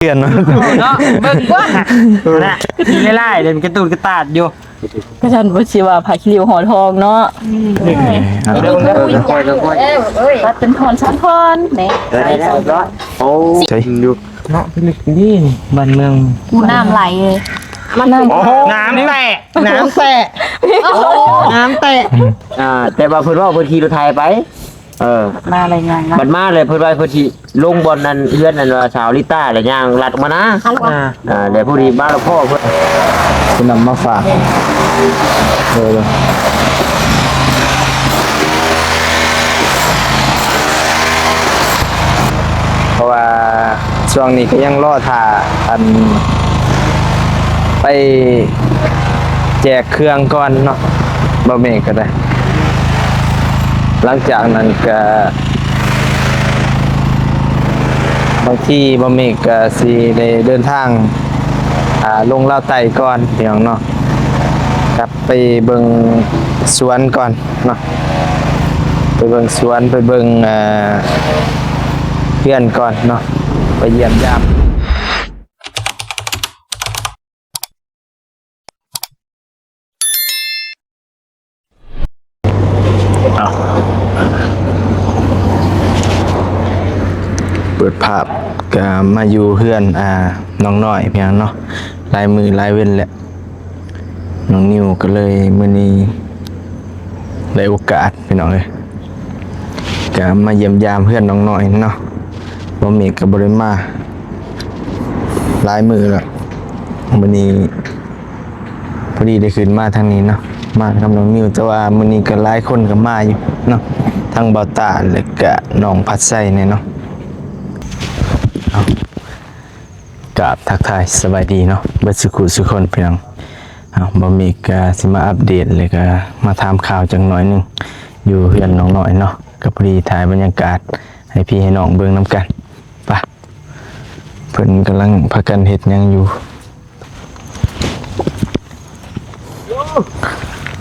ເດືອນເນາະ ເນາະ ເບິ່ງກວ່ານະ ຄືຊິຫຼາຍໆ ເດ້ ມັນກະຕູດກະຕາດຢູ່ ກະຊັ້ນບໍ່ຊິວ່າຜ້າຂີ້ລິ້ວຫໍທອງເນາະ ເອີ ເອົາ ເບິ່ງເດີ ຄ່ອຍໆ ເອີ ເອີ ຕັດເປັນທ່ອນສອງທ່ອນ ນີ້ ເອີ ໄດ້ແລ້ວ ຮຽບຮ້ອຍ ໂອ້ ໃສ່ຢູ່ ເນາະ ເປັນນີ້ ບ້ານເມືອງ ອູ້ ນ້ຳໄຫຼເລີຍ ນ້ຳ ໂອ້ໂຫ ນ້ຳແຕກ ນ້ຳແຕກ ນ້ຳແຕກ ອ່າ ແຕ່ວ່າເພິ່ນເວົ້າເພິ່ນຂີ່ລົດໄຖໄປ ເອີ ມາແລ້ວຍ່າງມາ ບັດມາແລ້ວເພິ່ນວ່າເພິ່ນຊິລົງບ່ອນນັ້ນ ເຮືອນນັ້ນວ່າສາວລິຕາ ແລ້ວຍ່າງລັດອອກມານາ ອ່າ ອ່າ ແລ້ວພໍດີມາແລ້ວພໍ້ເພິ່ນ ເພິ່ນນຳມາຝາກ ເອີ ເພາະວ່າຊ່ວງນີ້ກໍຍັງລໍຖ້າ ອັນ ໄປແຈກເຄື່ອງກ່ອນເນາະ ບ່າວເມກກໍໄດ້ ຫຼັງຈາກນັ້ນກໍ ບາງທີບ່າວເມກກໍຊິໄດ້ເດີນທາງ ອ່າ ລົງລາວໃຕ້ກ່ອນ ພີ່ນ້ອງເນາະ ກັບໄປເບິ່ງສວນກ່ອນເນາະ ໄປເບິ່ງສວນ ໄປເບິ່ງ ອ່າ ເຮືອນກ່ອນເນາະ ໄປຢ້ຽມຢາມ. ເປີດພາບ ກະມາຢູ່ເຮືອນ ອ່າ ນ້ອງນ້ອຍພຽງເນາະ ຫຼາຍມື້ຫຼາຍເວັນແລ້ວ ນ້ອງນິວກໍເລີຍ ມື້ນີ້ໄດ້ໂອກາດ ພີ່ນ້ອງເອີຍ ກະມາຢ້ຽມຢາມເຮືອນນ້ອງນ້ອຍເນາະ ບ່າວເມກກໍບໍ່ໄດ້ມາຫຼາຍມື້ແລ້ວ ມື້ນີ້ພໍດີໄດ້ຂຶ້ນມາທາງນີ້ເນາະ ມາກັບນ້ອງນິວ ແຕ່ວ່າມື້ນີ້ກໍຫຼາຍຄົນກໍມາຢູ່ເນາະ ທັງບ່າວຕາ ແລະກະນ້ອງພັດໄຊແດ່ເນາະ ເອົາ ກາບທັກທາຍສະບາຍດີເນາະ ເບິດສຸຂູສຸຄົນ ພີ່ນ້ອງ ເອົາ ບ່າວເມກກະຊິມາອັບເດດ ແລະກະມາຖາມຂ່າວຈັກໜ້ອຍໜຶ່ງ ຢູ່ເຮືອນນ້ອງນ້ອຍເນາະ ກໍພໍດີຖ່າຍບັນຍາກາດໃຫ້ພີ່ໃຫ້ນ້ອງເບິ່ງນຳກັນ ໄປ ເພິ່ນກຳລັງພາກັນເຮັດຫຍັງຢູ່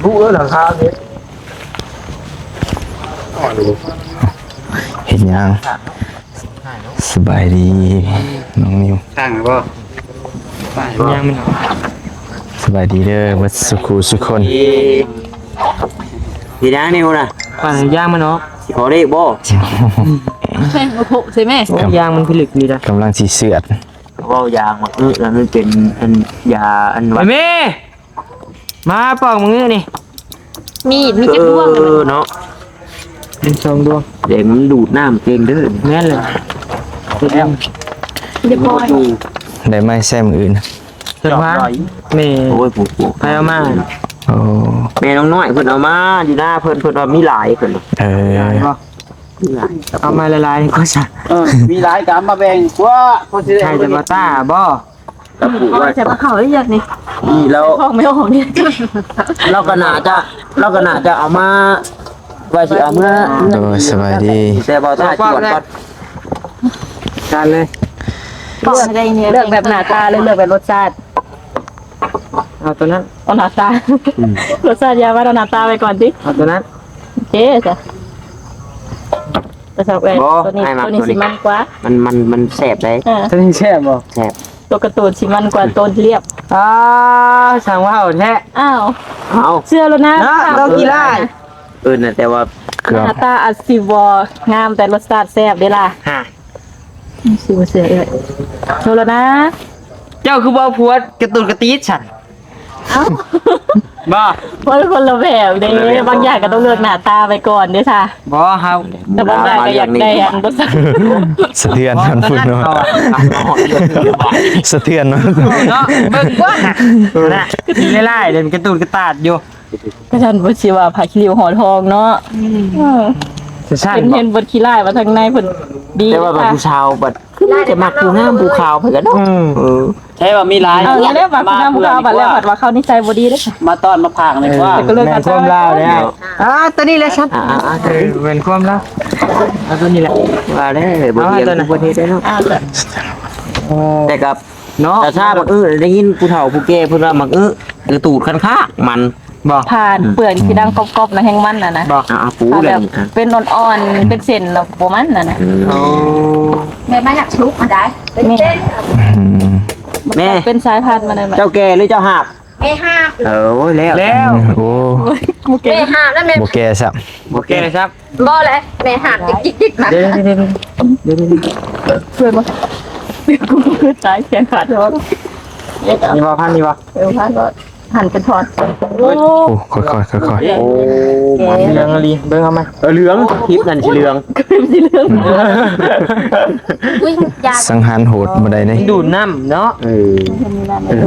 ຮູ້ເອີ ຫຼັງຄາເຮັດ ເຮັດຫຍັງ? ສະບາຍດີນ້ອງນິວ ສ້າງແລ້ວບໍ່? ຍ່າງມັນອອກ ສະບາຍດີເດີ ເບິດສຸຂູສຸຄົນ ເຮັດຫຍັງນີ້ພຸ້ນນະ? ປ່ານຍ່າງມັນອອກ ຊິຂໍເລກບໍ່? ແພງໂອໂພໃຊ່ແມ່ ໂອ້ ຍ່າງມັນພິລຶກນີ້ນະ ກຳລັງຊິເຊືອດ ເວົ້າຢາໝາກອຶ ແລ້ວມັນເປັນອັນ ຢາອັນຫວັດ ແມ່ ມາປອກມື້ນີ້ ມີ ມີຈັກດວງ ເອີ ເນາະ ມີສອງດວງ ແດງມັນດູດນ້ຳເກັ່ງເດີ ແມ່ນເລີຍ ເຮັດແລ້ວ ຈະປ່ອຍ ໄດ້ໄມ້ແຊມອື່ນ ເພິ່ນວ່າ ແມ່ ໂອ້ຍ ຜູ້ ຜູ້ ໃຜເອົາມາ ໂອ້ ແມ່ນ້ອງນ້ອຍເພິ່ນເອົາມາ ຢູ່ໜ້າເພິ່ນ ເພິ່ນວ່າມີຫຼາຍ ເພິ່ນ ເອີ ຫຼາຍບໍ່? ເອົາມາຫຼາຍໆ ກໍຊະ ເອີ ມີຫຼາຍກໍເອົາມາແບ່ງ ພວກ ພວກຊິໄດ້ ໃຫ້ແຕ່ບໍ່ຕ້າບໍ່? ລະປູກໄວ້ ໃສ່ມາເຂົ້າອີກຢ່າງນີ້ ນີ້ແລ້ວ ຂອງແມ່ອອກນີ້ ລາວກໍໜ້າຈະ ລາວກໍໜ້າຈະເອົາມາ ວ່າຊິເອົາເມືອ ໂດຍ ສະບາຍດີ ແຕ່ບໍ່ຕ້າຈວດກ່ອນ ການເລີຍ ເລືອກແບບໜ້າຕາ ຫຼືເລືອກແບບລົດຊາດ? ເອົາຕົວນັ້ນ ເອົາໜ້າຕາ ອືມ ລົດຊາດຢ່າວ່າ ເອົາໜ້າຕາໄວ້ກ່ອນຕິ ເອົາຕົວນັ້ນ ໂອເຄ ຈ້ະ ແຕ່ສຳລັບເອື້ອຍ ບໍ່ ຕົວນີ້ ອ້າຍມັກ ຕົວນີ້ ຕົວນີ້ ຊິມັນກວ່າ ມັນ ມັນ ມັນແຊບເດ້ ເອີ ຕົວນີ້ແຊບບໍ່? ແຊບ ຕົວກາຕູນຊິມັນກວ່າ ໂຕລຽບ ອ້າ ຊ່າງເວົ້າແທ້ ອ້າວ ເອົາ ເຊື່ອແລ້ວນະ ເນາະ ເຈົ້າຂີ້ລ້າຍ ເອີ ນະ ແຕ່ວ່າ ໜ້າຕາອາດຊິບໍ່ງາມ ແຕ່ລົດຊາດແຊບເດ້ລະ ຮະ ຊິບໍ່ເຊື່ອເອື້ອຍ ໂທລະນະ ເຈົ້າຄືບໍ່ເອົາຜົວກະຕູນກະຕີດຊັ້ນ? ເອົ້າ ບໍ່ ຄົນ ຄົນລະແບບເດ້ ຄົນລະແບບ ບາງຢ່າງກໍຕ້ອງເລືອກໜ້າຕາໄປກ່ອນເດ້ຊະ ບໍ່ ເຮົາ ແຕ່ບາງຢ່າງກໍຢາກໄດ້ອັນບໍ່ ສະເທືອນຫັ້ນພຸ້ນເນາະ ສະເທືອນເນາະ ເນາະ ເບິ່ງກ່ອນນະ ຄືຊິຫຼາຍໆ ເດ້ ກະຕູນກະຕາດຢູ່ ກະຊັ້ນບໍ່ຊິວ່າຜ້າຂີ້ລິ້ວຫໍທອງເນາະ ອືມ ເອີ ເຫັນ ເຫັນເບິດຂີ້ລ້າຍວ່າທາງໃນເພິ່ນດີ ແຕ່ວ່າບັດຜູ້ສາວບັດ ຄືມີແຕ່ມັກຜູ້ງາມຜູ້ຂາວໄປກັນເນາະ ອືມ ເອີ ແທ້ວ່າມີຫຼາຍ ເອີ ແລ້ວບັດຜູ້ງາມຜູ້ຂາວ ບັດແລ້ວບັດວ່າເຂົານິໄສບໍ່ດີເດ້ ມາຕ້ອນມາພາກນີ້ ເອີ ວ່າ ກໍເລີຍ ແມ່ນຄວາມລາວແລ້ວ ອ່າ ຕົວນີ້ແຫຼະຊັ້ນ ອ່າໆ ເອີ ແມ່ນຄວາມລາວ ເອົາຕົວນີ້ແຫຼະ ວ່າແລ້ວບໍ່ ເອົາ ຮຽນ ຕົວນັ້ນ ບໍ່ເຮັດໄດ້ເນາະ ອ່າ ໂອ້ ແຕ່ກັບ ເນາະ ແຕ່ຖ້າບັກອຶ ໄດ້ຍິນຜູ້ເຖົ້າຜູ້ແກ່ເພິ່ນວ່າບັກອຶ ກະຕູດຄັນຄາກມັນ ບໍ່ ຜ່ານເປືອກ ອືມ ທີ່ດັງກອບໆ ນະ ແຮງມັນນະນະ ບໍ່ ອ່າ ອ່າ ປູ ແລ້ວນີ້ ອ່າ ເປັນອ່ອນໆ ເປັນເສັ້ນແລ້ວບໍ່ມັນນະນະ ອືມ ໂອ້ ແມ່ມາຢາກສຸກຫັ້ນໄດ໋ ເປັນ ອືມ ເສັ້ນ ອືມ ແມ່ ເປັນສາຍພັນມາໄດ້ ເຈົ້າແກ່ຫຼືເຈົ້າຫາບ? ແມ່ຫາບ ເອີ ໂອ້ຍ ແລ້ວ ແລ້ວ ອືມ ໂອ້ ແມ່ຫາບແລ້ວແມ່ ບໍ່ແກ່ຊ້ຳ ບໍ່ແກ່ຊ້ຳ ບໍ່ແຫຼະ ແມ່ຫາບຈິກໆໆ ມາ ດຽວໆໆ ເພື່ອນບໍ່ ກູຄືຕາຍແຂນຂາດແລ້ວ ນີ້ບໍ່ ພັນນີ້ບໍ່ ເອີ ພັນບໍ່ ຫັນເປັນທ່ອນ ໂອ້ ໂອ້ ຄ່ອຍໆ ຄ່ອຍໆ ໂອ້ ມັນເຫຼືອງອີ່ຫຼີ ເບິ່ງເອົາມາ ເອີ ເຫຼືອງ ຄລິບນັ້ນຊິເຫຼືອງ ຄລິບຊິເຫຼືອງ ອຸ້ຍ ຢາ ສັງຫານໂຫດບໍ່ໄດ້ເດ້ ດູດນ້ຳເນາະ ເອີ ເອີ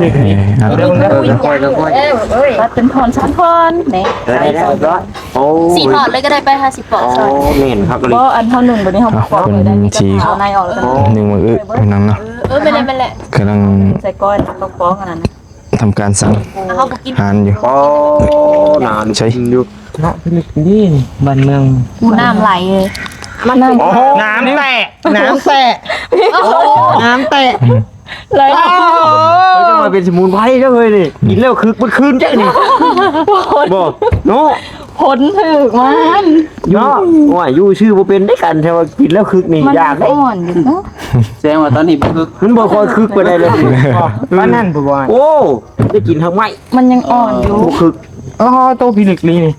ເອົາ ເອີ ເອີ ຄ່ອຍໆ ເອີ ເອີ ຕັດເປັນທ່ອນສອງທ່ອນ ນີ້ ເອີ ໄດ້ແລ້ວ ຮຽບຮ້ອຍ ໂອ້ ສີ່ທ່ອນເລີຍກໍໄດ້ໄປ ຫ້າສິບປອນ ອໍ ແມ່ນຄັກອີ່ຫຼີ ບໍ່ ອັນເຮົາໜຸ່ນ ບັດນີ້ເຮົາປອກເລີຍໄດ້ ເຮົາຊິເອົາໃນອອກແລ້ວກໍ ໜຶ້ງໝາກອຶ ພີ່ນ້ອງເນາະ ເອີ ແມ່ນແຫຼະ ກຳລັງ ໃສ່ກ້ອຍ ປອກໆ ອັນນັ້ນນະ ທຳການສັງຫານຢູ່ ອໍ ໜາ ໃສ ຢູ່ເນາະ ພິລຶກນີ້ ບ້ານເມືອງ ອູ້ ນ້ຳໄຫຼເລີຍ ມັນ ໂອ້ໂຫ ນ້ຳແຕກ ນ້ຳແຕກ ໂອ້ ນ້ຳແຕກ ໄຫຼ ໂອ້ ເຈົ້າມາເປັນສະໝຸນໄພເດີ້ເຮີ້ຍນີ້ ກິນແລ້ວຄຶກເບິດຄືນເຈົ້ານີ້ ບໍ່ ເນາະ ຜົນຖືກມັນ ເນາະ ໂອ້ຍ ຢູ່ຊື່ບໍ່ເປັນເດ້ ກັນແຕ່ວ່າກິນແລ້ວຄຶກນີ້ ມັນ ຢາກເດ້ ອ່ອນຢູ່ເນາະ ແສດງວ່າຕອນນີ້ບໍ່ຄຶກ ມັນບໍ່ຄ່ອຍຄຶກປານໃດເລີຍ ປານນັ້ນບໍ່ວ່າ ໂອ້ ໄດ້ກິນທັງໄມ້ ມັນຍັງອ່ອນຢູ່ ບໍ່ຄຶກ ອໍ ໂຕພິລຶກລີນີ້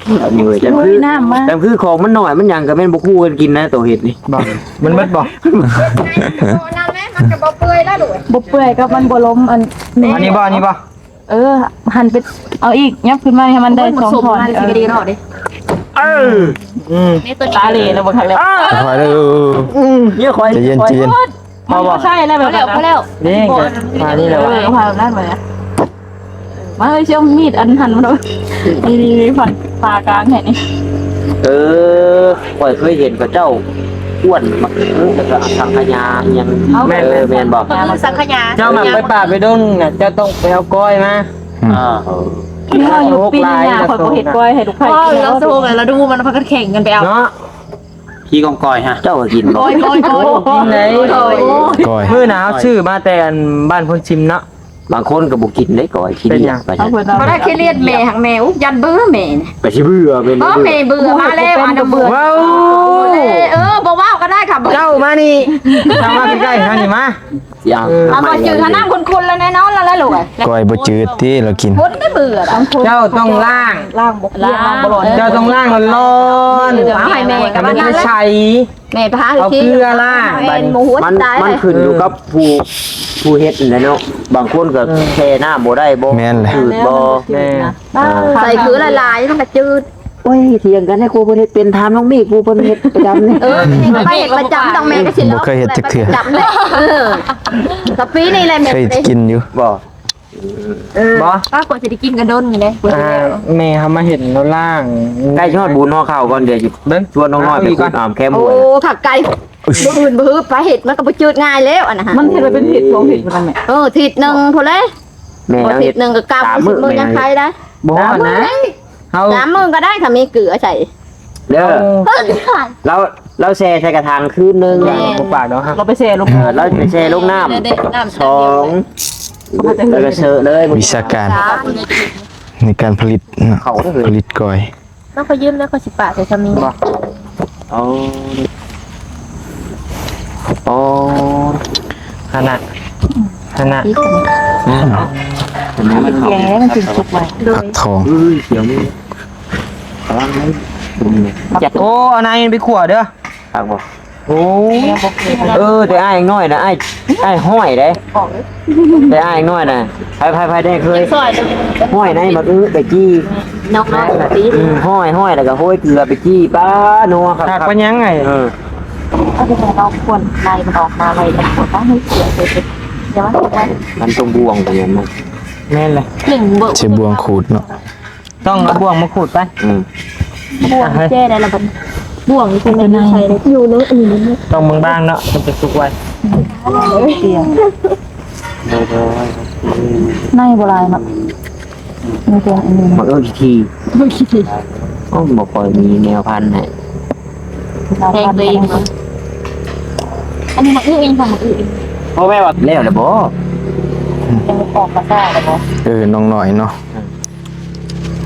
ເອີຍ ແຕ່ຄື ໂອ້ຍ ນ້ຳມາ ແຕ່ຄືຂອງມັນໜ້ອຍ ມັນຫຍັງກໍແມ່ນບໍ່ຄູ່ກັນກິນນະ ໂຕເຫັດນີ້ ບໍ່ ມັນໝົດບໍ່ ໂຕນັ້ນແຫຼະ ມັນກໍບໍ່ເປື່ອຍແລ້ວດູ ບໍ່ເປື່ອຍກໍມັນບໍ່ລົມ ອັນນີ້ ອັນນີ້ບໍ່ ອັນນີ້ບໍ່ ເອີ ຫັນໄປເອົາອີກ ຫຍັບຂຶ້ນມາໃຫ້ມັນໄດ້ສອງທ່ອນ ເອີ ເອີ ອືມ ນີ້ຕົວຕາເຫຼແລ້ວບໍ່ທັນແລ້ວ ຄ່ອຍເດີ້ ອືມ ເຍອະຄ່ອຍ ໃຈເຢັນ ໃຈເຢັນ ພໍບໍ່ ໃຊ້ແລ້ວ ພໍແລ້ວ ພໍແລ້ວ ນີ້ກໍຜ່ານີ້ແຫຼະ ເອີ ຜ່ານັ້ນມາ ມາເອີຍ ຊິເອົາມີດອັນຫັ້ນມາ ນີ້ໆໆ ຟັນ ຜ່າກາງໃຫ້ນີ້ ເອີ ຂ້ອຍເຄີຍເຫັນເຂົາເຈົ້າ ກວນໝາກອຶ ແລ້ວກໍເອົາສັງຂະຫຍາອີ່ຫຍັງ ເອົາ ເອີ ແມ່ນບໍ່ ສັງຂະຫຍາ ເຈົ້າມັກໄປປ່າໄປດົງນະ ເຈົ້າຕ້ອງໄປເອົາກ້ອຍມາ ອືມ ອ່າ ເອີ ເຮົາຢູ່ປີນີ້ນະ ຂ້ອຍບໍ່ເຮັດກ້ອຍໃຫ້ລູກໃພ້ກິນ ເອີ ລາວໂຊກ ລາວດູມັນພາກັນແຂ່ງກັນໄປເອົາເນາະ ຂີ້ກອງກອຍຮະ ເຈົ້າກໍກິນບໍ່? ກ້ອຍ ກ້ອຍ ກ້ອຍ ກິນໄດ໋ ກ້ອຍ ມື້ໜ້າເຮົາຊື້ມາແຕ່ອັນບ້ານໂພນຊິມເນາະ ບາງຄົນກໍບໍ່ກິນເດ້ກ້ອຍ ຂີ້ດຽດ ເປັນຫຍັງ? ເອົາເພິ່ນ ເພາະວ່າຂີ້ດຽດແມ່ ຫາກແມ່ ອຸ໊ຍ ຢ້ານເບື່ອແມ່ ກໍຊິເບື່ອແມ່ນ ເອີ ແມ່ເບື່ອມາແລ້ວ ອັນເບື່ອ ເອີ ບໍ່ເວົ້າກໍໄດ້ຄ່ະ ເຈົ້າມານີ້ ເຈົ້າມາໃກ້ໆ ເຮົານີ້ມາ ເອີ ເອົາບໍ່ຈື່ ຫານ້ຳຂຸ້ນໆ ແລ້ວແນ່ນອນແລ້ວແຫຼະລູກ ກ້ອຍບໍ່ຈືດຕິ ລາວກິນ ຄົນໄດ້ເບື່ອ ເຈົ້າຕ້ອງລ້າງ ລ້າງບໍ່ ລ້າງບໍ່ຮ້ອນ ເຈົ້າຕ້ອງລ້າງຮ້ອນໆ ເອົາໃຫ້ແມ່ ກັບນ້ຳໃສ ແມ່ໄປຫາ ເອົາເກືອລ້າງ ມັນ ມັນຂຶ້ນຢູ່ກັບຜູ້ ຜູ້ເຮັດຫັ້ນແຫຼະເນາະ ບາງຄົນກໍ ເອີ ແຊ່ນ້ຳບໍ່ໄດ້ບໍ່ ແມ່ນແຫຼະ ຈືດບໍ່ ແມ່ນ ເອີ ໃສ່ເກືອຫຼາຍໆ ມັນກໍຈືດ ໂອ້ຍ ຖຽງກັນໃຫ້ຜູ້ເພິ່ນເຮັດເປັນ ຖາມນ້ອງເມກ ຜູ້ເພິ່ນເຮັດປະຈຳນີ້ ເອີ ແມ່ກໍໄປເຮັດປະຈຳ ຕ້ອງແມ່ກໍຊິ ບໍ່ເຄີຍເຮັດຈັກເທື່ອ ປະຈຳເລີຍ ເອີ ກໍປີນີ້ແຫຼະ ເຄີຍກິນຢູ່ ບໍ່ ເອີ ບໍ່ ປ້າກວ່າຊິໄດ້ກິນກໍດົນຢູ່ເດ້ ອ່າ ແມ່ເຮົາມາເຫັນລາວລ້າງ ໃກ້ຊິຮອດບຸນຮອດເຂົ້າກ່ອນ ດຽວຊິເບິ່ງ ຊວນນ້ອງນ້ອຍໄປຂຸດອາມແຄມຫ້ວຍ ໂອ້ ຄັກໄກ່ ມື້ອື່ນບໍ່ຮືບໄປເຮັດ ມັນກໍບໍ່ຈືດງ່າຍແລ້ວ ອັນນັ້ນ ມັນເຮັດໄວ້ເປັນທິດສອງທິດພຸ້ນແມ່ ເອີ ທິດໜຶ່ງພຸ້ນແຫຼະ ແມ່ເຮົາເຮັດ ທິດໜຶ່ງກໍກຳ ສາມມື້ ມື້ໜຶ່ງຍັງໄຄໄດ້ ບໍ່ຮອດນະ ເຮົາ ສາມມື້ກໍໄດ້ ຖ້າມີເກືອໃສ່ ເດີ ລາວ ລາວແຊ່ໃສ່ກະຖາງຄືນໜຶ່ງ ແມ່ນ ບໍ່ປາກດອກ ລາວໄປແຊ່ລົງ ເອີ ລາວໄປແຊ່ລົງນ້ຳ ນ້ຳ ສອງ ແລ້ວກໍເຊີເລີຍ ວິຊາການໃນການຜະລິດເນາະ ເຂົ້າເລີຍ ຜະລິດກ້ອຍ ແລ້ວຂ້ອຍຢືມແລ້ວ ຂ້ອຍຊິປະໃສ່ຊຳນີ້ ບໍ່ ໂອ້ ໂອ້ ຫັ້ນນະ ຫັ້ນນະ ແກງແລ້ວມັນຈຶ່ງສຸກໄວ ໂດຍ ຜັກທອງ ເອີຍ ດຽວນີ້ ກຳລັງ ໂອ້ ເອົາໃນໄປຂົ້ວເດີ ຄັກບໍ່? ໂອ້ ເອີ ແຕ່ອ້າຍຍັງນ້ອຍນະ ອ້າຍ ອ້າຍຫ້ອຍເດ້ ແຕ່ອ້າຍນ້ອຍນະ ໃຜ ໃຜ ໃຜໄດ້ເຄີຍ ຫ້ອຍໃນບັກອຶໄປຈີ່ ນ້ອງນ້ອຍ ອືມ ຫ້ອຍ ຫ້ອຍ ແລ້ວກໍໂຮຍເກືອໄປຈີ່ ປ້າ ນົວຄັກ ຄັກປານຫຍັງໄອ້ ເອີ ເອົາໄປໃຫ້ນ້ອງຄວນໃນມັນອອກມາໄວ ແລ້ວຄວນຕ້ອງໃຫ້ເສຍໄປ ຢ່າວ່າ ມັນຕ້ອງບ່ວງໄປ ແມ່ນແຫຼະ ໃຊ້ບ່ວງຂູດເນາະ. ຕ້ອງເອົາບ່ວງມາຂູດໄປ ອືມ ບ່ວງແຈ້ໄດ້ລະບັດ ບ່ວງຢູ່ໃສ ຢູ່ໃນອັນນີ້ ຕ້ອງບາງໆເນາະ ມັນຈະສຸກໄວ ໂດຍໆ ໃນບໍ່ຫຼາຍເນາະ ມີແຕ່ອັນນີ້ ບັກເອີຂີ້ຖີ່ ບັກຂີ້ຖີ່ ໂອ້ ບໍ່ຄ່ອຍມີແນວພັນໃຫ້ ແພງໂຕເອງ ອັນນີ້ໝາກອຶເອງ ໝາກອຶເອງ ພໍ່ແມ່ວ່າແລ້ວລະບໍ່ ຍັງບໍ່ອອກພາສາລະບໍ່ ເອີ ນ້ອງນ້ອຍເນາະ.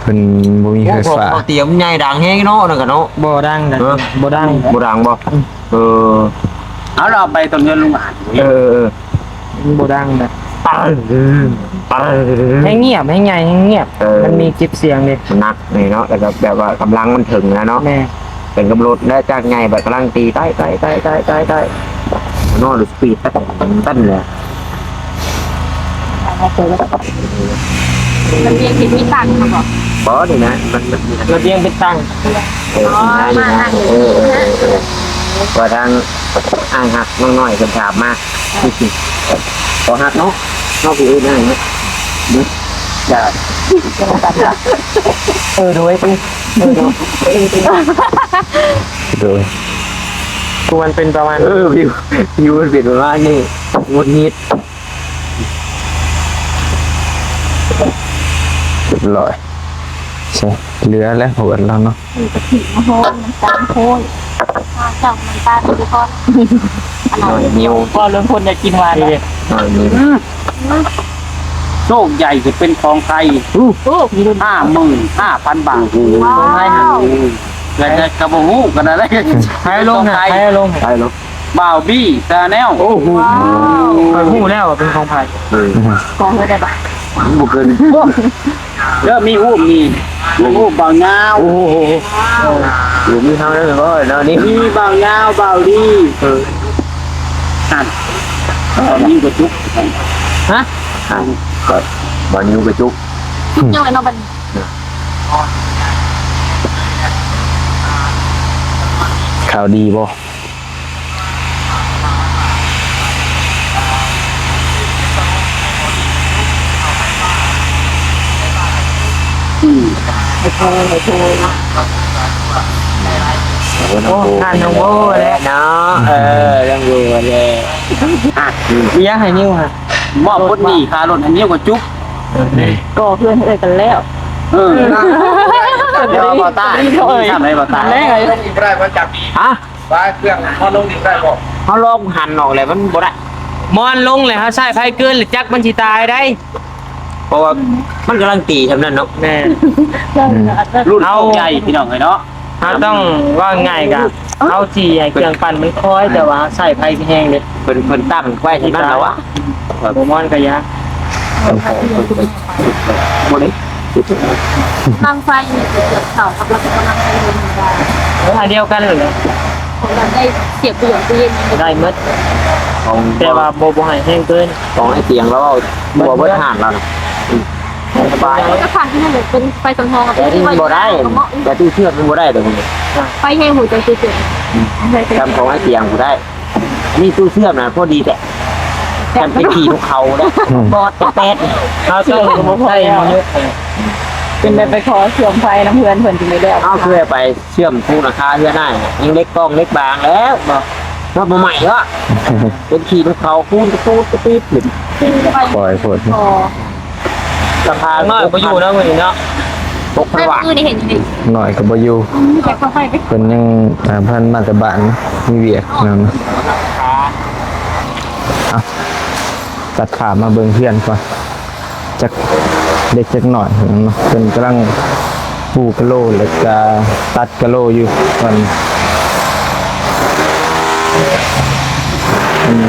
ເພິ່ນບໍ່ມີໄຟຟ້າ. ໂອ້ ເຂົາຕຽມໃຫຍ່ດັງແຮງເນາະ ນັ້ນກະເນາະ. ບໍ່ດັງດະ ເອີ ບໍ່ດັງ ບໍ່ດັງບໍ່? ອືມ ເອີ ເອົາ ເຮົາເອົາໄປຕອນເຮືອນລຸງອາດ. ເອີ ເອີ ມັນບໍ່ດັງນະ ແຮງງຽບ ແຮງໃຫຍ່ ແຮງງຽບ. ເອີ ມັນມີເກັບສຽງເດ້ ມັນໜັກນີ້ເນາະ ແລ້ວກໍແບບວ່າກຳລັງມັນເຖິງນະເນາະ. ແມ່ນ ເປັນກັບລົດ ແລະ ຈາກໃຫຍ່ບັດກຳລັງຕີ ໄຕ້ ໄຕ້ ເນາະ ລົດສະປີດ ຕັນ ຕັນເລີຍ. ລະບຽງເປັນມີຕັງບໍ່? ບໍ່ ນີ້ນະ ມັນ ລະບຽງເປັນຕັງ. ເອີ ມານັ່ງຢູ່ນີ້ນະ. ເອີ ເອີ ເອີ ວ່າທາງອ້າຍຮັກນ້ອງນ້ອຍເພິ່ນຖາມມາ. ຂໍຮັກເນາະ ເຮົາຜູ້ອື່ນອ້າຍເນາະ. ເອີ ໂດຍ ເອີ ໂດຍ ໂດຍ ຄືມັນເປັນປະມານ ເອີ ວິວ ວິວມັນເປັນປະມານນີ້ ຫງຸດຫງິດ. ຮຽບຮ້ອຍ ເຫຼືອແລ້ວເພິ່ນລາວເນາະ. ມີກະທິມາໂຮຍ ນ້ຳຕານໂຮຍ ເຈົ້ານ້ຳຕານດີກ່ອນ. ອະໄລ ຫິວ ເວົ້າເລື່ອງຄົນຢາກກິນຫວານເດ້. ໂຊກໃຫຍ່ຈະເປັນຂອງໃຜ? ຫ້າໝື່ນຫ້າພັນບາດ. ຂອງໃຜຫັ້ນ? ກະ ກະບໍ່ຮູ້ກັນນະ. ໃຜລົງນະ? ໃຜລົງ? ບ່າວບີແຊນແນວ. ໂອ້ໂຫ ຂ້ອຍຮູ້ແລ້ວວ່າເປັນຂອງໃຜ. ຂອງເພິ່ນໄດ້ບາດ ບໍ່ເກີນ ເດີ ມີຮູບນີ້ ມີຮູບບ່າວຍາວ. ໂອ້ໂຫ ເອີ ມີເຮົາແລ້ວເນາະ ນີ້ ມີບ່າວຍາວ ບ່າວລີ. ເອີ ຫັ້ນ ບ່າວນິວກະຈຸກ. ຮະ? ຫັ້ນ ບ່າວນິວກະຈຸກ. ຍັງເນາະ ບັດນີ້ຂ່າວດີບໍ່? ໂອ້ ໂອ້ ໂອ້ ທ່ານນ້ອງໂບແຫຼະເນາະ. ເອີ ນ້ອງໂບແຫຼະ. ຢາກໃຫ້ນິ້ວຫະ ມອບຜົນດີຄ່າລົດໃຫ້ນິ້ວກໍຈຸບ. ກໍເພື່ອນເອີຍກັນແລ້ວ. ເອີ ບໍ່ຕາຍ ບໍ່ຕາຍ ບໍ່ຕາຍ. ຮະ? ວ່າເຄື່ອງເຮົາລົງດິນໄດ້ບໍ່? ເຮົາລອງຫັນອອກແລ້ວມັນບໍ່ໄດ້. ມອນລົງແລ້ວເຮົາໃຊ້ໄຟເກີນແລ້ວຈັກມັນຊິຕາຍໄດ໋. ເພາະວ່າມັນກຳລັງຕີຊ່ຳນັ້ນເນາະ. ແມ່ນ. ອືມ. ລຸ້ນໃຫຍ່ພີ່ນ້ອງເອີຍເນາະ. ເຮົາຕ້ອງເວົ້າງ່າຍກະ ເຮົາຊິໃຫ້ເຄື່ອງປັ່ນມັນຄອຍ ແຕ່ວ່າເຮົາໃຊ້ໄຟແຮງເດ້. ເພິ່ນ ເພິ່ນຕັ້ງໄວ້ຊ່ຳນັ້ນແລ້ວວະ. ບໍ່ມ່ວນກະຢ່າ ບໍ່ໄດ້ ພະລັງໄຟນີ້ເກີດເຂົ້າກັບລະບົບພະລັງໄຟລົມໄດ້ ເອີ ອັນດຽວກັນເລີຍ. ຂອງເຮົາໄດ້ສຽບເບືອງຕູ້ເຢັນໄດ້ໝົດ ຂອງ ແຕ່ວ່າບໍ່ ບໍ່ໃຫ້ແຮງເກີນ. ຂອງໄອ້ຕຽງລາວເວົ້າ ບໍ່ເບິດຮ້ານລາວນະ. ອືມ ສະບາຍ. ແລ້ວກໍຂ້າງທີ່ນັ້ນເປັນໄຟສຳຮອງ ແຕ່ມັນບໍ່ໄດ້ ແຕ່ຕູ້ເຊື່ອມມັນບໍ່ໄດ້ດອກ. ໄຟແຮງຫູຈັງຕູ້ເຊື່ອມ. ອືມ ຈຳຂອງໄອ້ຕຽງບໍ່ໄດ້. ອັນນີ້ຕູ້ເຊື່ອມນະພໍດີແທ້ ຄັນໄປຂີ່ນົກເຂົາໄດ້ ອືມ ບອດແປດ. ເຮົາຕ້ອງໃຊ້ມະນຸດ ເປັນແບບໄປຂໍເຊື່ອມໄຟນຳເພື່ອນເພິ່ນຈຶ່ງໄດ້ແລ້ວ. ເຮົາເຄີຍໄປເຊື່ອມພູນາຄາເຮືອນອ້າຍ ຍັງເຫຼັກກ້ອງເຫຼັກບາງແລ້ວ ເນາະ ບໍ່ໃໝ່ເນາະ. ເປັນຂີ່ນົກເຂົາປູດ ປູດ ປູດ ປູດຂຶ້ນ ຄ່ອຍໂພດ. ສະພານ ນ້ອຍບໍ່ຢູ່ເນາະມື້ນີ້ເນາະ. ຫົກພັນບາດ ມື້ນີ້ເຫັນຢູ່ນີ້ ນ້ອຍກໍບໍ່ຢູ່. ອືມ ແຕ່ກໍໄປ ເພິ່ນຍັງ ອ່າ ພັນມາແຕ່ບ້ານ ມີວຽກນຳ. ເອົາ ຕັດພາບມາເບິ່ງເຮືອນກ່ອນ ຈັກເລັກຈັກນ້ອຍເນາະ. ເພິ່ນກຳລັງປູກະໂລ ແລ້ວກະຕັດກະໂລຢູ່. ເພິ່ນ ອືມ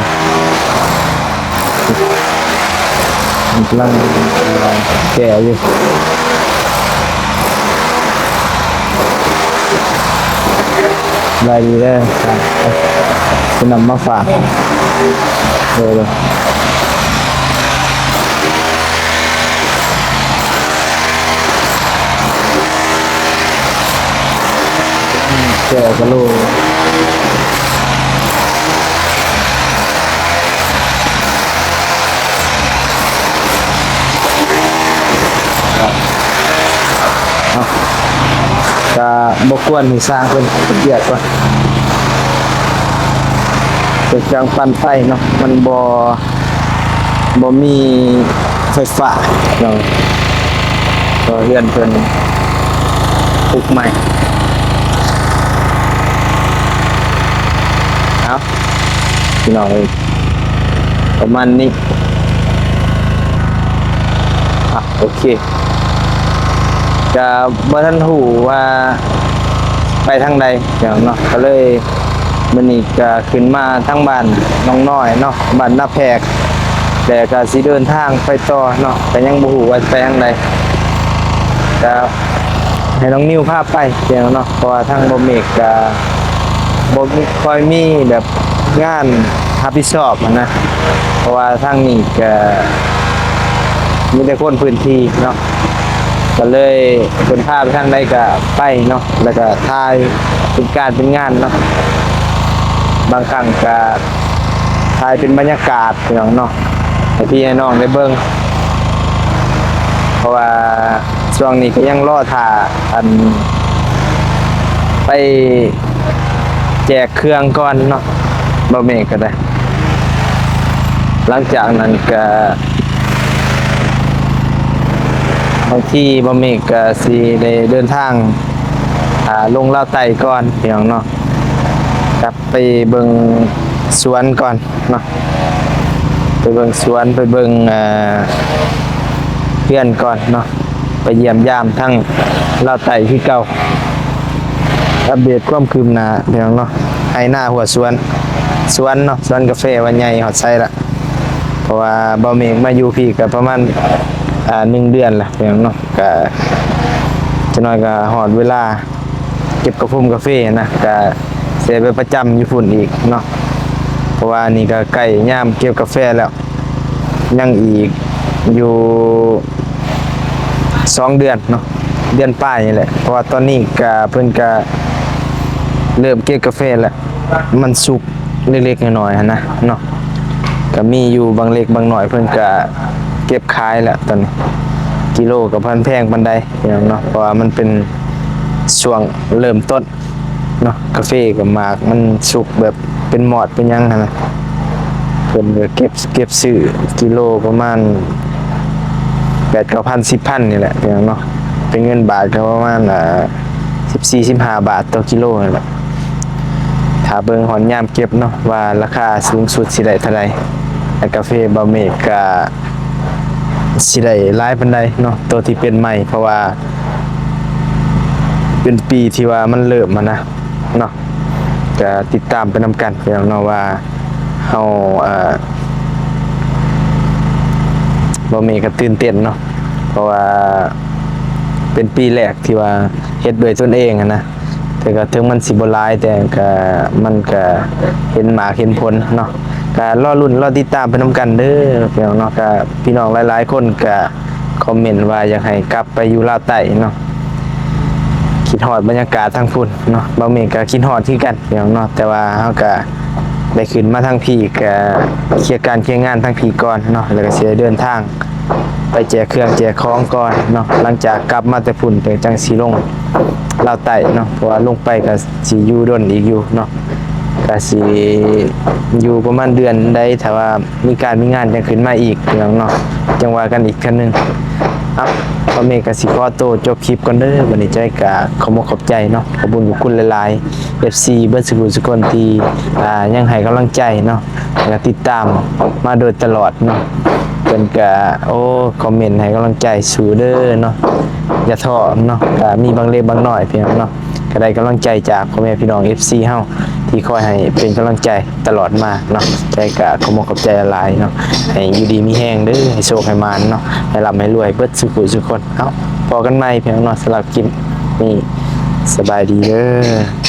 ກຳລັງແກ່ຢູ່. ສະບາຍດີເດີ ຊື້ນ້ຳມາຝາກເດີ. ແກ່ກະໂລ ກະບໍ່ກວນໃຫ້ຊ່າງເພິ່ນເຮັດວຽກກ່ອນ. ເປັນເຄື່ອງປັ່ນໄຟເນາະ ມັນບໍ່ ບໍ່ມີໄຟຟ້າເນາະ. ກໍເຮືອນເພິ່ນປຸກໃໝ່. ເອົາ ພີ່ນ້ອງເອີຍ ປະມານນີ້. ອ່ະ ໂອເຄ ກະບໍ່ທັນຮູ້ວ່າໄປທາງໃດເນາະ ກະເລີຍ ມື້ນີ້ກະຂຶ້ນມາທາງບ້ານໜອງນ້ອຍເນາະ ບ້ານນາແພກ ແລ້ວກະຊິເດີນທາງໄປຕໍ່ເນາະ ກະຍັງບໍ່ຮູ້ວ່າໄປທາງໃດ. ກະໃຫ້ນ້ອງນິວພາໄປເນາະ ເພາະວ່າທາງບໍ່ເມກກະບໍ່ຄ່ອຍມີແບບງານຮັບຜິດຊອບຫັ້ນນະ ເພາະວ່າທາງນີ້ກະມີແຕ່ຄົນພື້ນທີ່ເນາະ ກະເລີຍເພິ່ນພາໄປທາງໃດກະໄປເນາະ ແລ້ວກະຖ່າຍເປັນການເປັນງານເນາະ. ບາງຄັ້ງກະຖ່າຍເປັນບັນຍາກາດ ພີ່ນ້ອງເນາະ ໃຫ້ພີ່ໃຫ້ນ້ອງໄດ້ເບິ່ງ ເພາະວ່າຊ່ວງນີ້ກໍຍັງລໍຖ້າ ອັນ ໄປແຈກເຄື່ອງກ່ອນເນາະ ບໍ່ເມກກໍໄດ້. ຫຼັງຈາກນັ້ນກໍ ບາງທີບໍ່ເມກກໍຊິໄດ້ເດີນທາງ ອາ ລົງລາວໃຕ້ກ່ອນ ພີ່ນ້ອງເນາະ ກັບໄປເບິ່ງສວນກ່ອນເນາະ ໄປເບິ່ງສວນ ໄປເບິ່ງ ເອີ ເຮືອນກ່ອນເນາະ ໄປຢ້ຽມຢາມທາງລາວໃຕ້ຄືເກົ່າ ອັບເດດຄວາມຄືບໜ້າ ພີ່ນ້ອງເນາະ ໄຮ່ນາຫົວສວນ ສວນເນາະ ສວນກາແຟວ່າໃຫຍ່ຮອດໃສລະ ເພາະວ່າບໍ່ເມກມາຢູ່ພີ້ກໍປະມານ ອາ ໜຶ່ງເດືອນລະ ພີ່ນ້ອງເນາະ ກະຈັກໜ້ອຍກະຮອດເວລາເກັບກະພົມກາເຟນະ ກະຊິໄປປະຈຳຢູ່ພຸ້ນອີກເນາະ ເພາະວ່ານີ້ກະໃກ້ຍາມເກັບກາແຟແລ້ວ ຍັງອີກຢູ່ສອງເດືອນເນາະ ເດືອນປາຍນີ້ແຫຼະ ເພາະວ່າຕອນນີ້ກະເພິ່ນກະເລີ່ມເກັບກາແຟແລ້ວ ມັນສຸກເລັກໆນ້ອຍໆຫັ້ນນະເນາະ ກະມີຢູ່ບາງເລັກບາງໜ້ອຍ ເພິ່ນກະເກັບຂາຍແລ້ວຕອນນີ້ ເ ກິໂລກໍບໍ່ທັນແພງປານໃດພີ່ນ້ອງເນາະ ເພາະວ່າມັນເປັນຊ່ວງເລີ່ມຕົ້ນເນາະ. ກາເຟກໍໝາກມັນສຸກແບບເປັນມອດເປັນຫຍັງຫັ້ນນະ ເພິ່ນກໍເກັບ ເກັບຊື້ກິໂລປະມານແປດເກົ້າພັນ ສິບພັນນີ້ແຫຼະພີ່ນ້ອງເນາະ. ເປັນເງິນບາດກໍປະມານ ອ່າ ສິບສີ່ ສິບຫ້າບາດຕໍ່ກິໂລນັ້ນແຫຼະ. ຖ້າເບິ່ງຮອດຍາມເກັບເນາະ ວ່າລາຄາສູງສຸດຊິໄດ້ເທົ່າໃດ ແລະ ກາເຟບ່າວເມກກະຊິໄດ້ຫຼາຍປານໃດເນາະ ໂຕທີ່ເປັນໃໝ່ ເພາະວ່າເປັນປີທີ່ວ່າມັນເລີ່ມຫັ້ນນະເນາະ. ກະຕິດຕາມໄປນຳກັນພີ່ນ້ອງເນາະ ວ່າເຮົາ ເອີ ບ່າວເມກກະຕື່ນເຕັ້ນເນາະ ເພາະວ່າເປັນປີແລກທີ່ວ່າເຮັດດ້ວຍຕົນເອງຫັ້ນນະ. ແຕ່ກໍເຖິງມັນຊິບໍ່ຫຼາຍ ແຕ່ກໍ ມັນກໍເຫັນໝາກເຫັນຜົນເນາະ. ກໍລໍລຸ້ນລໍຕິດຕາມໄປນຳກັນເດີພີ່ນ້ອງເນາະ. ກໍພີ່ນ້ອງຫຼາຍໆຄົນກໍຄອມເມັນວ່າຢາກໃຫ້ກັບໄປຢູ່ລາວໃຕ້ເນາະ ຄິດຮອດບັນຍາກາດທາງພຸ້ນເນາະ. ບ່າວເມກກໍຄິດຮອດຄືກັນພີ່ນ້ອງເນາະ ແຕ່ວ່າເຮົາກໍໄດ້ຂຶ້ນມາທາງພີ້ ກໍເຄຍການເຄຍງານທາງພີ້ກ່ອນເນາະ ແລ້ວກໍຊິໄດ້ເດີນທາງ ໄປແຈກເຄື່ອງແຈກຂອງກ່ອນເນາະ. ຫຼັງຈາກກັບມາແຕ່ພຸ້ນ ກໍຈັ່ງຊິລົງລາວໃຕ້ເນາະ ເພາະວ່າລົງໄປກໍຊິຢູ່ດົນອີກຢູ່ເນາະ ກໍຊິຢູ່ປະມານເດືອນໃດ ຖ້າວ່າມີການມີງານຈັ່ງຂຶ້ນມາອີກພີ່ນ້ອງເນາະ ຈັ່ງວ່າກັນອີກເທື່ອໜຶ່ງ. ເອົາ ບ່າວເມກກໍຊິຂໍໂຕຈົບຄລິບກ່ອນເດີ. ບັດນີ້ຈອຍກໍຂອບອົກຂອບໃຈເນາະ ຂອບບຸນຂອບຄຸນຫຼາຍໆ ເອັຟຊີ ເບິດສູ່ຜູ້ສູ່ຄົນທີ່ ອ່າ ຍັງໃຫ້ກຳລັງໃຈເນາະ ແລະ ຕິດຕາມມາໂດຍຕະຫຼອດເນາະ. ເພິ່ນກະ ໂອ້ ຄອມເມັນໃຫ້ກຳລັງໃຈສູ້ເດີເນາະ ຢ່າທໍ້ເນາະ. ກະມີບາງເລັກບາງນ້ອຍພີ່ນ້ອງເນາະ ກະໄດ້ກຳລັງໃຈຈາກພໍ່ແມ່ພີ່ນ້ອງ ເອັຟຊີ ເຮົາ ທີ່ຄອຍໃຫ້ເປັນກຳລັງໃຈຕະຫຼອດມາເນາະ. ຈອຍກະຂອບອົກຂອບໃຈຫຼາຍໆເນາະ ໃຫ້ຢູ່ດີມີແຮງເດີ ໃຫ້ໂຊກໃຫ້ໝານເນາະ ໃຫ້ລ່ຳໃຫ້ລວຍເບິດສູ່ຜູ້ສູ່ຄົນ. ເອົາ ພໍ້ກັນໃໝ່ພີ່ນ້ອງເນາະ ສຳລັບຄລິບນີ້ ສະບາຍດີເດີ.